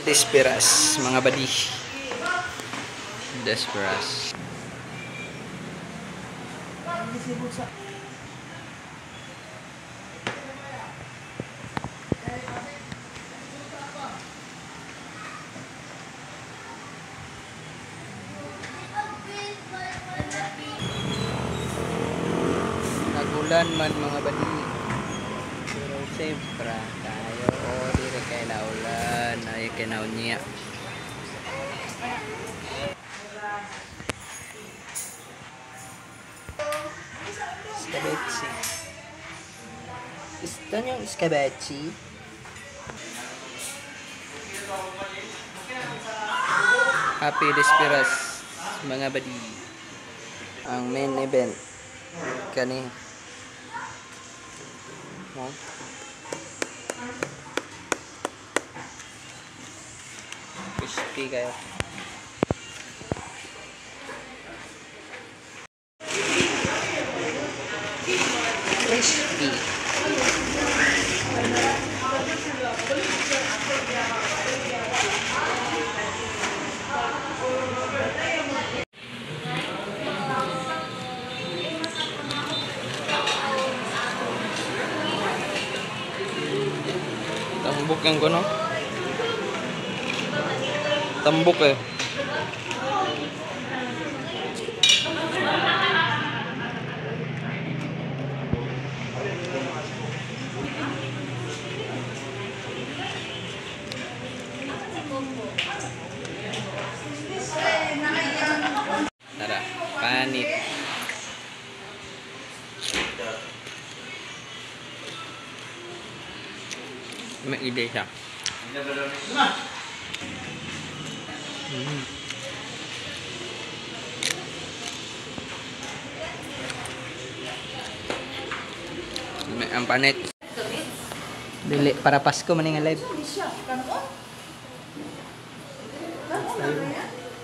Desperas, mga badi. Desperas. Nagulan man mga badi. Pero siyempre tayo o dire kay naulan ay kay niya. Escabeche. Gusto niyong escabeche? Happy Desperas mga badi. Ang main event kani. No? Crispy kayo. Crispy. Tambok yung kuno. Tambok eh. Tara, panit. May ide siya. May ang panit. Dili para Pasko man nga live.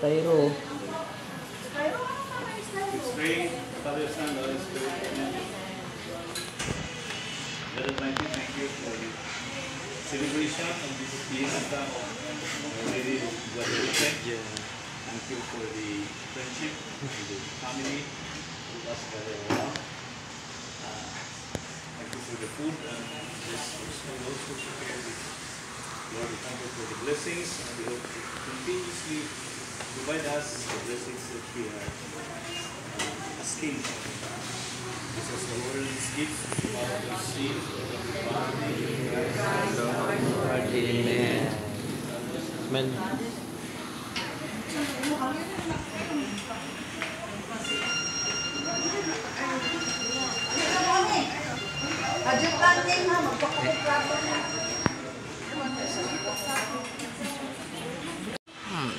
Tayo. Father, Son, Holy Spirit. Amen. God Almighty, thank you for the celebration of this fiesta of Our Lady of Guadalupe. Thank you for the friendship and the family with us gathered around. Thank you for the food and this also those who prepared it. Lord, we thank you for the blessings and we hope to continuously provide us the blessings that we are asking. This is the world's gift to our receive Amen. Smell.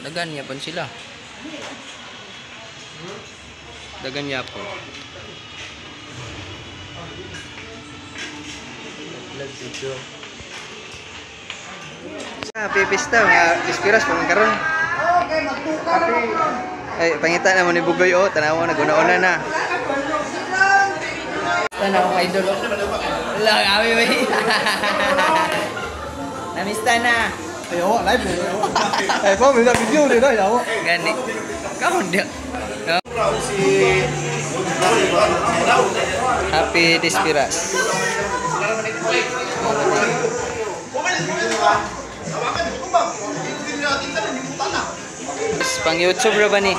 Dagan yapon sila. Dagan yapon. Happy pista nga Despiras pa man karon. Ay pangita na mo ni Bugoy oh, tanawa na guna-una na. Tanaw idol oh. Wala kami bay. Namista na. Ay, oh, live eh. Ay, pa may video rin ay, ako. Gani. Kaon dia. Happy Despiras. Pang YouTube ra ba ni?